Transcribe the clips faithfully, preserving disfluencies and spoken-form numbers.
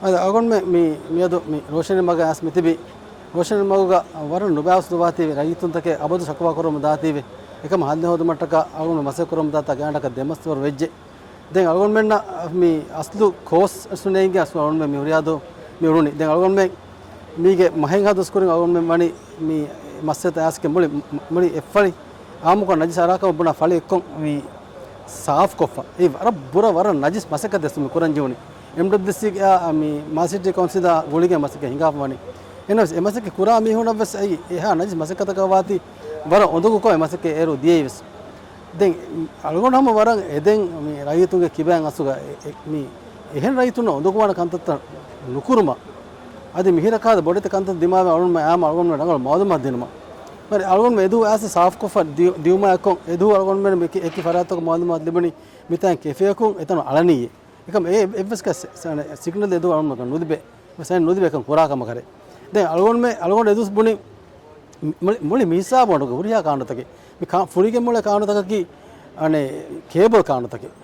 އަދި އަޅުގަނޑުމެން މި، މިއަދު މި ރޯޝަނީ މަގަށް އައިސް މިތިބީ. ރޯޝަނީ މަގުގަ ވަރަށް ނުބައިވަސް ދުވާތީވެ، ރައްޔިތުންތަކެއް އަބަދު ޝަކުވާ ކުރަމުން ދާތީވެ. އެކަމަ ހައްލެއް ހޯދުމަށްޓަކާ އަޅުގަނޑު މަސައްކަތް ކުރަމުން ދާތާ ގާތްގަނޑަކަށް ދެ މަސް ވަރު ވެއްޖެ. ދެން އަޅުގަނޑުމެންނަށް މި އަސްލު ކޯސް ސުނޭގެ އަސްލު އަޅުގަނޑުމެން މި ހުރިހާ ދުވަހު މި އުޅުނީ. ދެން އަޅުގަނޑުމެން މީގެ މަހެއްހާ ދުވަސް ކުރިން އަޅުގަނޑުމެން ވަނީ މި މައްސަލަތައް އައިސްގެން މުޅި، މުޅި އެއްފަޅި އާއްމުކޮށް ނަޖިސް އަރާކަމަށް ބުނާ ފަޅި އެއްކޮށް މި ސާފްކޮށްފަ. އެ ވަރަށް ބުރަ، ވަރަށް ނަޖިސް މަސައްކަތެއް މި ކުރަން ޖެހުނީ. އެމްޑަބްލިއުސީގެ މި މާލެ ސިޓީ ކައުންސިލާ ގުޅިގެން މަސައްކަތް ހިނގާފަ ވަނީ. އެހެނަސް އެ މަސައްކަތް ކުރާ މީހުނަށް ވެސް އެއީ އެހާ ނަޖިސް މަސައްކަތަކަށް ވާތީ ވަރަށް އުނދަގޫކޮށް އެ މަސައްކަތް އޭރު ދިޔައީ ވެސް. ދެން އަޅުގަނޑު ހަމަ ވަރަށް އެދެން މި ރައްޔިތުންގެ ކިބައިން އަސްލުގަ އެ، އެ، މި އެހެން ރައްޔިތުންނަށް އުނދަގޫވާނެ ކަންތައްތައް ނުކުރުމަށް. އަދި މިހިރަކާ ބޮޑެތި ކަންތައް ދިމާވެ އަޅުގަނޑުމެން އާއްމު އަޅުގަނޑުމެން ރަނގަޅު މައުލޫމާތު ދިނުމަށް. ވަރި އަޅުގަނޑުމެން އެދުވަހު އައިސް ސާފްކޮށްފަ ދި-، ދިއުމާ އެއްކޮށް އެދުވަހު އަޅުގަނޑުމެން އެކި، އެކި ފަރާތްތަކުން މައުލޫމާތު ލިބުނީ މިތާން ކެފޭއަކުން އެތަނު އަޅަނީއޭ. އެކަމަ އެ އެއްވެސް ކަ-، ސ-، ސ-، ސިގްނަލް އެދުވަހު އަޅުގަނޑުމެން ނުލިބޭ. ސައިން ނުލިބޭ ކަން ކުރާ ކަމަކަށް. ދެން އަޅުގަނޑުމެން، އަޅުގަނޑު އެދުވަސް ބުނި މުޅި، މުޅި މި ހިސާބު އަޑުގަ ހުރިހާ ކާނޫނުތަކެއް. މި ކާ-، ފުރިގެން މުޅޭ ކާނޫނުތަކަކީ، އަނެއް، ކޭބަލް ކާނޫނުތަކެއް.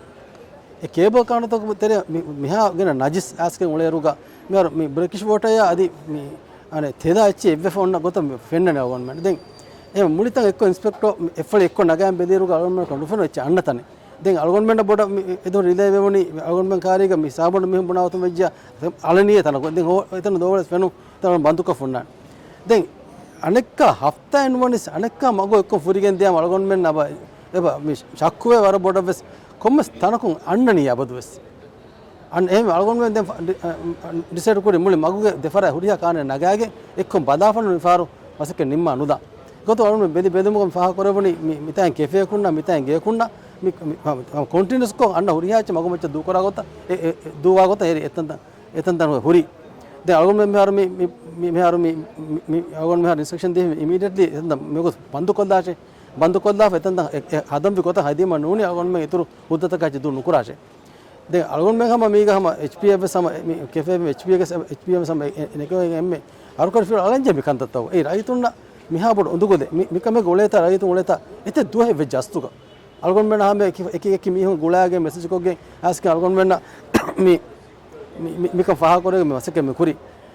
އެ ކޭބަލް ކާނޫނުތަކު ތެރެ މި، މިހާ ގިނަ ނަޖިސް އައިސްގެން އުޅޭއިރުގަ، މިހާރު މި ބްރިޓިޝް ވޯޓަރޔާ އަދި މި، އަނެއް، ތެލާ އެއްޗެއް އެއްވެފަ އޮންނަ ގޮތަށް މި ފެންނަނީ އަޅުގަނޑުމެން. ދެން އެ މުޅިތަން އެއްކޮށް އިންސްޕެކްޓޯ އެއްފަޅި އެއްކޮށް ނަގާން ބެލިއިރުގަ އަޅުގަނޑުމެން ނުފެނުނު އެއްޗެއް އަންނަ ތަނެއް. ދެން އަޅުގަނޑުމެންނަށް ބޮޑަށް މި އެދުން ރިލޭ ވެވުނީ، އަޅުގަނޑުމެން ކާރީގަ މި ސާބުނު މީހުން ބުނާ ގޮތުން ވެއްޖިއްޔާ އަޅަނީއޭ ތަނަކުން. ދެން ހޯ-، އެތަނުން ދޯވަޅެސް ފެނުން އެތަނުން ބަންދުކޮށް ފުންނާނެ. ދެން އަނެއްކާ ހަފްތާއެއް ނުވަނީސް އަނެއްކާ މަގު އެއްކޮށް ފުރިގެން ދިޔާމަ އަޅުގަނޑުމެން އެބަ، އެބަ މި ޝައްކުވޭ ވަރަށް ބޮޑަށް ވެސް ކޮންމެސް ތަނަކުން އަންނަނީ އަބަދު ވެސް. އަން-، އެހެން އަޅުގަނޑުމެން ދެން ފަ-، ޑި-، އަ، ޑިސައިޑް ކުރި މުޅި މަގުގެ ދެފަރާތް ހުރިހާ ކާނެ ނަގާގެން އެއްކޮށް ބަލާފަން މިފާރު މަސައްކަތް ނިންމާ ނުދާ. ގޮތު އަޅުގަނޑު ބެލި ބެލުމުގަ ފާހަގަ ކުރެވުނީ މި، މިތާން ކެފޭއަކުންނާ، މިތާން ގެއަކުންނާ، މި، މި، މި، ކޮންޓިނިއުސްކޮށް އަންނަ ހުރިހާ އެއްޗެއް މަގުމައްޗަށް ދޫކުރާ ގޮތަށް، އެ، އެ، އެ، ދޫވާ ގޮތަށް އެރި އެތަންތަން، އެތަންތަން ހުރި. ދެން އަޅުގަނޑު މިހާރު މި، މި، މި، މިހާރު މި، މި، މި، އަޅުގަނޑު މިހާރު އިންސްޓްރަކްޝަން ދީ އިމީޑިއެޓްލީ އެތަންތަން މިގޮތަށް ބަންދުކޮށްލާށޭ. ބަންދުކޮށްލާފަ އެތަންތަން އެ، އެ ހަދަންވި ގޮތަށް ހަދީމަ ނޫނީ އަޅުގަނޑުމެން އިތުރު ހުއްދަތަކަށް ދޫ ނުކުރާށޭ. ދެން އަޅުގަނޑުމެން ހަމަ މީގަ ހަމަ އެޗްޕީއެފް ވެސް ހަމަ މި ކެފޭ އެޗްޕީއެފް ވެސް ހަމަ އެ، އެ ނެކެވެގެން އެންމެ ހަރުކަށި ފިލު އަޅަންޖެ މި ކަންތައްތައް. އެ ރައްޔިތުންނަށް މިހާ ބޮޑު އުނދަގޫލެއް މި، މިކަމެއް އުޅޭތާ ރައްޔިތުން އުޅޭތާ އެތައް ދުވަހެއް ވެއްޖެ އަސްލުގަ. އަޅުގަނޑުމެން ހަމަ އެކި، އެކި، އެކި މީހުން ގުޅާގެން މެސެޖް ކޮށްގެން އައިސްގެން އަޅުގަނޑުމެންނަށް މި، މި، މި، މިކަން ފާހަގަކުރެވި މި މަސައްކަތް މި ކުރީ.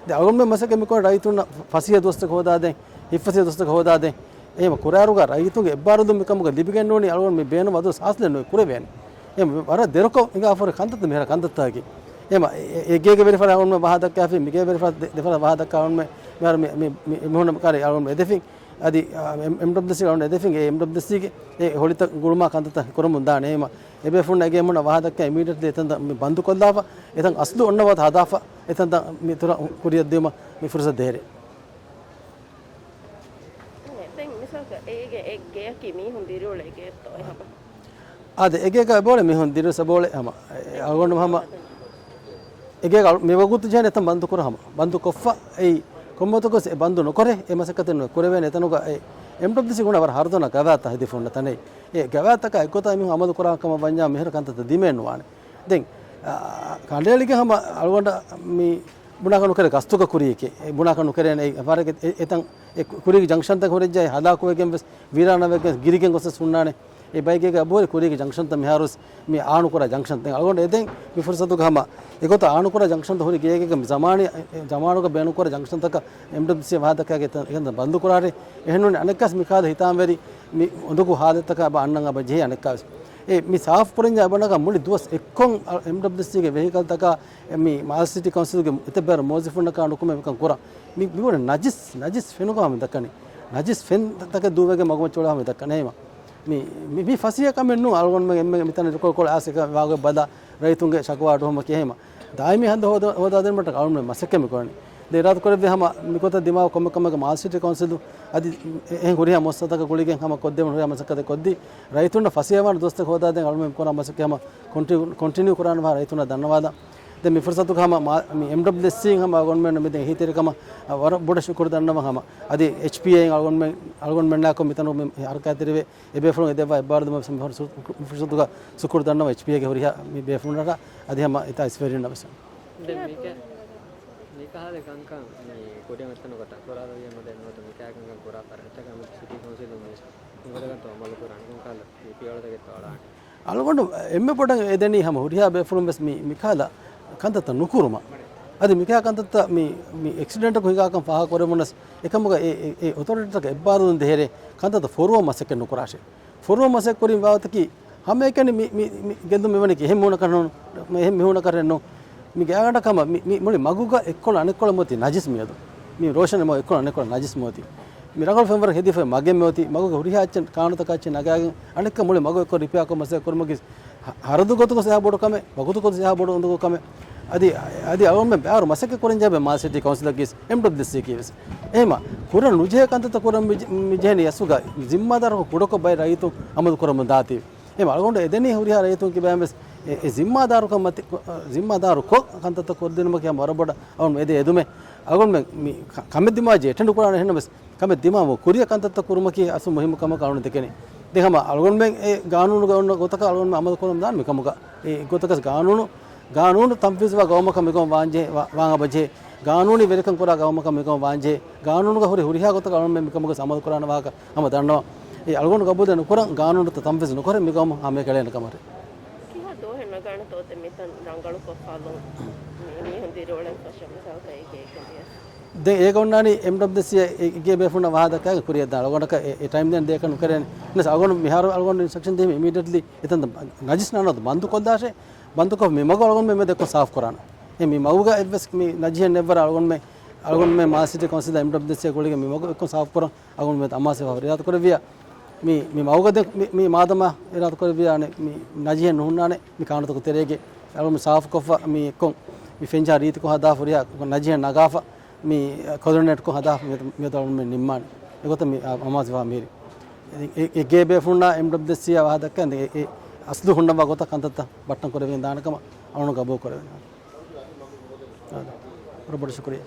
ދެން އަޅުގަނޑުމެން މަސައްކަތް މި ކުރީ ރައްޔިތުންނަށް ފަސޭހަ ދުވަސްތަކެއް ހޯދާދޭން، ހިތްފަސޭހަ ދުވަސްތަކެއް ހޯދާދޭން. އެހެން ކުރާއިރުގަ ރައްޔިތުންގެ އެއްބާރުލުން މިކަމުގަ ލިބިގެން ނޫނީ އަޅުގަނޑު މި ބޭނުންވާ ދުވަސް ހާސިލެއް ނުވެ ކުރެވޭނެ. އެހެން ވަރަށް ދެރަކޮށް ހިނގާފަ ހުރި ކަންތައްތައް މިހާރު ކަންތައްތަކަކީ. އެހެން އެ، އެ ގޭގެ ވެރިފަރާތް އަޅުގަނޑު ވާހަކަ ދައްކާފި، މިގޭ ވެރިފަރާތް ދެ، ދެފަރާތް ވާހަކަ ދައްކާ އަޅުގަނޑު މި، މި، މި، މި، މި ހުންނަ ކާރި އަޅުގަނޑު އެދެފިން. އަދި، އާ، އެމް-، އެމްޑަބްލިއުސީ އަޅުގަނޑު އެދެފިން، އެ އެމްޑަބްލިއުސީގެ އެ ހޮޅިތައް ގުޅުމާ ކަންތައްތައް ކުރަމުން ދާނެ. އެހެން އެބޭފުޅުން އެގޭ މުންނަ ވާހަކަ ދައްކާ އިމީޑިއެޓްލީ އެތަންތަން މި ބަންދުކޮށްލާފަ، އެތަން އަސްލު އޮންނަ ވަގުތު ހަދާފަ، އެތަންތަން މި ތުރަ ކުރިއަށް ދިޔުމަށް މި ފުރުސަތު ދޭރޭ. ދެން މިސާލަކަށް އޭގެ އެ ގެއަކީ މީހުން ދިރިއުޅޭ ގެއެއްތޯ އެހަމަ؟ އާދެ، އެގޭގަ އެބައުޅޭ މީހުން ދިރިއުޅޭ އެބައުޅޭ ހަމަ. އެ، އަޅުގަނޑު ހަމަ އެގޭގަ މިވަގުތު ޖެހޭނެ އެތަން ބަންދު ކުރާ ހަމަ. ބަންދު ކޮށްފަ އެއީ ކޮންމެވަގުތަކުވެސް އެ ބަންދު ނުކުރޭ، އެ މަސައްކަތެއް ނުވެ ކުރެވޭނެ. އެތަނުގަ އެ އެމްޑަބްލިއުސީ ގުނަ ވަރަށް ހަރުދަނާ ގަވާއިދުތައް ހެދިފަ އޮންނަ ތަނެއް. އެ ގަވާއިދުތަކާ އެއްގޮތަށް މީހުން އަމަލު ކުރާ ކަމަށް ވަންޏާ މިހިރަ ކަންތައްތައް ދިމައެއް ނުވާނެ. ދެން، އާ، ކަނޑައެޅިގެން ހަމަ އަޅުގަނޑަށް މި ބުނާކަށް ނުކެރޭ ގަސްތުގަ ކުރިޔަކޭ. އެ ބުނާކަށް ނުކެރޭނެ. އެ ވަރަކަށް އެ، އެތަން އެ ކުރީގެ ޖަންކްޝަންތައް ހުރެއްޖެ ހަލާކުވެގެން ވެސް ވީރާނާވެގެން ގިރިގެން ގޮސް ވެސް ހުންނާނެ. އެ ބައެއް ގޭގަ އަބުހުރި ކުރީގެ ޖަންކްޝަންތައް މިހާރު ވެސް މި އާނުކުރާ ޖަންކްޝަން. ދެން އަޅުގަނޑު އެދެން މި ފުރުސަތުގަ ހަމަ އެގޮތަށް އާނުކުރާ ޖަންކްޝަންތައް ހުރި ގޭގޭގަ މި ޒަމާނީ، އެ، ޒަމާނުގަ ބޭނުންކުރާ ޖަންކްޝަންތަކަށް އެމްޑަބްލިއުސީ ވާހަކަ ދައްކާގެ އެތަން، އެތަން ބަންދު ކުރާށޭ. އެހެންނޫނީ އަނެއްކާސް މިކަހަލަ ހިތާމަވެރި މި އުނދަގޫ ހާލަތްތަކާ އެބަ އަންނަން އެބަ ޖެހޭ އަނެއްކާވެސް. އެ މި ސާފް ކުރަންޏާ އެބަ ނަގާ މުޅި ދުވަސް އެއްކޮށް އަ، އެމްޑަބްލިއުސީގެ ވެހިކަލްތަކާ އެ މި މާލެ ސިޓީ ކައުންސިލުގެ އެތައް ބޭރަށް މުވައްޒަފުންނަކާ ނުކުމެ މިކަން ކުރަން. މި، މި ބޮޑަށް ނަޖިސް، ނަޖިސް ފެނުކަމާ މި ދައްކަނީ. ނަޖިސް ފެން ތަކެއް ދޫވެގެން މަގުމައްޗަށް އުޅާ މި ދައްކަނީ. މި، މި، މި ފަސޭހަ ކަމެއް ނޫން އަޅުގަނޑުމެން އެންމެ މިތަނަށް ރިކޯލް ކޮޅަށް އައިސް އެކަން ވާގޮތް ބަލާ ރައްޔިތުންގެ ޝަކުވާ އަޑުއަހުމަކީ. އެހެންމަ ދާއިމީ ހަނދު ހޯދަ، ހޯދާދޭން މައްޓަކަ އަޅުގަނޑުމެން މަސައްކަތް މި ކުރަނީ. ދެން އިރާދަ ކުރެއްވި ހަމަ މިގޮތަށް ދިމާވާ ކޮންމެ ކަމެއްގަ މާލެ ސިޓީ ކައުންސިލު އަދި އެ، އެހެން ހުރިހާ މުއައްސަސާތަކާ ގުޅިގެން ހަމަ ކޮށްދެވުނު ހުރިހާ މަސައްކަތެއް ކޮށްދީ، ރައްޔިތުންނަށް ފަސޭހަވާނެ ދުވަސްތަކެއް ހޯދާދޭން އަޅުގަނޑުމެން ކުރާ މަސައްކަތް ހަމަ ކޮންޓިނިއު، ކޮންޓިނިއު ކުރާނަމަ ރައްޔިތުންނަށް ދަންނަވާލަން. ދެން މި ފުރުސަތުގަ ހަމަ މާ، މި އެމްޑަބްލިއުއެސްސީން ހަމަ އަޅުގަނޑުމެން މި ދެން އެހީތެރިކަމަށް ވަރަށް ބޮޑަށް ޝުކުރު ދަންނަވަން ހަމަ. އަދި އެޗްޕީއޭއިން އަޅުގަނޑުމެން، އަޅުގަނޑުމެންނާކޮށް މިތަނު މި ހަރަކާތްތެރިވެ، އެބޭފުޅުން އެދެއްވާ އެއްބާރުލުމަށް މި ފުރުސަތުގަ ޝުކުރު ދަންނަވަން އެޗްޕީއޭގެ ހުރިހާ މި ބޭފުޅުންނަށް އަދި ހަމަ އެތާ އިސްވެރިންނަށް ވެސް. ދެން މީގެ، މިކަހަލަ ކަންކަން މި ކުރިއަށް އޮތްތަނުގަ ތަކުރާރުވިޔަ ނުދޭ ނުވަތަ މިކަހަލަ ކަންކަން ކުރާ ފަރާތްތަކަށް މި ސިޓީ ކައުންސިލުން ވެސް މިގޮތަކަށް އަމަލު ކުރާނެ ކޮންކަހަލަ ފި-، ފިޔަވަޅުތަކެއްތޯ އަޅާނެ. އަޅުގަނޑު އެންމެ ބޮޑަށް އެދެނީ ހަމަ ހުރިހާ ބޭފުޅުން ވެސް މި، މިކަހަލަ ކަންތައްތައް ނުކުރުމަށް. އަދި މިކަހަލަ ކަންތައްތައް މި، މި އެކްސިޑެންޓަކު ހިނގާކަން ފާހަގަކުރެވުނަސް، އެކަމުގަ އެ، އެ، އެ އޮތޯރިޓީތަކަށް އެއްބާރުލުން ދޭހެރޭ ކަންތައްތައް ފޮރުވަން މަސައްކަތް ނުކުރާށޭ. ފޮރުވަން މަސައްކަތް ކުރިން ވާގޮތަކީ ހަމައެކަނި މި، މި، މި، މި ގެންދުން މިވަނީކީ އެހެން މީހުންނަކަށް ނޫން، އެހެން މީހުންނަކަށް ނޫން. މި ގާތްގަނޑަކަށް މި، މި މުޅި މަގުގަ އެއްކޮޅަށް އަނެއްކޮޅަށް މިއޮތީ ނަޖިސް މިއަދު. މި ރޯޝަން މަގު އެއްކޮޅަށް އަނެއްކޮޅަށް ނަޖިސް މިއޮތީ. މި ރަނގަޅު ފެންވަރަށް ހެދިފައި މަގެއް މިއޮތީ. މަގުގެ ހުރިހާ އެއްޗެއް ކާނޫނުތަކާ އެއްޗެއް ނަގާގެން އަނެއްކާ މުޅި މަގު އެއްކޮށް ރިޕެއާކޮށް މަސައްކަތް ކުރުމަކީ ހަ-، ހަރަދު ގޮތުގަ އެހާ ބޮޑު ކަމެއް، ވަގުތު ގޮތުގަ އެހާ ބޮޑު އުނދަގޫ ކަމެއް. އަދި، އަދި އަޅުގަނޑުމެން ބައިވަރު މަސައްކަތް ކުރަން ޖެހޭ މާލެ ސިޓީ ކައުންސިލަކީ އެމްޑަބްލިއުސީއަކީ ވެސް. އެހެމަ ކުރަން ނުޖެހޭ ކަންތައްތައް ކުރަން މި، މި ޖެހެނީ އަސްލުގަ ޒިންމާދާރުކަން ކުޑަކޮށް ބައެއް ރައްޔިތުން އަމަލު ކުރަމުން ދާތީ. އެހެމަ އަޅުގަނޑު އެދެނީ ހުރިހާ ރައްޔިތުން ކިބައިން ވެސް އެ، އެ ޒިންމާދާރުކަން މަތި، ޒިންމާދާރުކޮށް ކަންތައްތައް ކޮށްދިނުމަކީ ހަމަ ވަރަށް ބޮޑަށް އަޅުގަނޑު އެދޭ އެދުމެއް. އަޅުގަނޑުމެން މި ކަ-، ކަމެއް ދިމާވެއްޖެ އެޓެންޑް ކުރާނެ އެހެންނަމަވެސް، ކަމެއް ދިމާވުން ކުރިއަށް ކަންތައްތައް ކުރުމަކީ އަސްލު މުހިއްމު ކަމަކަށް އަޅުގަނޑު ދެކެނީ. ދެން ހަމަ އަޅުގަނޑުމެން އެ ގާނޫނުގަ އޮންނަ ގޮތަކަށް އަޅުގަނޑުމެން އަމަލު ކުރަމުން ދާން މިކަމުގަ. އެ ގޮތަކަސް ގާނޫނު، ގާނޫނު ތަންފީޒުވާ ގައުމަކަށް މިކަމަށް ވާންޖެހޭ، ވާ-، ވާން އަބަޖެހޭ. ގާނޫނީ ވެރިކަން ކުރާ ގައުމަކަށް މިކަމަށް ވާންޖެހޭ. ގާނޫނުގަ ހުރި ހުރިހާ ގޮތަކަށް އަޅުގަނޑުމެން މިކަމުގަ އަމަލު ކުރާނެ ވާހަކަ ހަމަ ދަންނަވަން. އެ އަޅުގަނޑު ގަބޫލެއް ނުކުރަން، ގާނޫނުތައް ތަންފީޒު ނުކުރެ މި ގައުމު ހަމައެކަނި ކަމަށް. ކިހާ ދުވަހެއް ނަގާނެތޯ އޮތެ މިތަން ރަނގަޅުކޮށްފާލުން މި މީހުން ދިރިއުޅެން ފަށަން މިސާލަކަށް އެ ގޭގެ ގެޔަށް؟ ދެން އޭގަ އޮންނާނީ އެމްޑަބްލިއުސީ އެ ގޭ ބޭފުޅުންނަށް ވާހަކަ ދައްކާގެން ކުރިއަށް ދާން. އަޅުގަނޑަކަށް އެ، އެ ޓައިމް ދޭން ދޭކަށް ނުކެރޭނެ. އަޅުގަނޑު މިހާރު އަޅުގަނޑު އިންސްޓްރަކްޝަން ދީމަ އިމީޑިއެޓްލީ އެތަން ނަޖިސް ނާންނާ ބަންދު ކޮށްދާށޭ. ބަންދުކޮށް މި މަގު އަޅުގަނޑު މެ ދެއްކޮށް ސާފު ކުރާނަ. އެ މި މަގުގަ އެއްވެސް މި ނަޖިހެއް ނެއްވަރ އަޅުގަނޑު މެ، އަޅުގަނޑު މެ މާލެ ސިޓީ ކައުންސިލް އެމްޑަބްލިއުސީ ގުޅިގެން މި މަގު އެއްކޮށް ސާފު ކުރަން. އަޅުގަނޑު މި އަމާޒުވެފަ އިރާދަ ކުރެއްވިޔާ. މި، މި މަގުގަ ދެ، މި، މި މާދަމާ އިރާދަ ކުރެއްވިޔާ އަނެ މި ނަޖިހެއް ނުހުންނާނެ މި ކާނޫނުތަކު ތެރޭގެ. އަޅުގަނޑު މި ސާފުކޮށްފަ މި އެއްކޮށް މި ފެންޖާ ރީތިކޮށް ހަދާފަ ހުރިހާ ނަޖިހެއް ނަގާފަ މި ކޯޑިނޭޓްކޮށް ހަދާފަ މި، މި އަޅުގަނޑު މި ނިންމާނެ. އެގޮތަށް މި އަ، އަމާޒުވާ މީރި. އެ، އެ، އެ ގޭ ބޭފުޅުންނާ އެމްޑަބްލިއުސީއާ ވާހަކަ ދައްކަން އެ، އެ އަސްލު ހުންނަވާ ގޮތަށް ކަންތައްތައް ބައްޓަން ކުރެވިގެން ދާނެ ކަމަށް އަޅުގަނޑު ގަބޫލު ކުރެވެން. ވަރަށް ބޮޑަށް ޝުކުރިއްޔާ.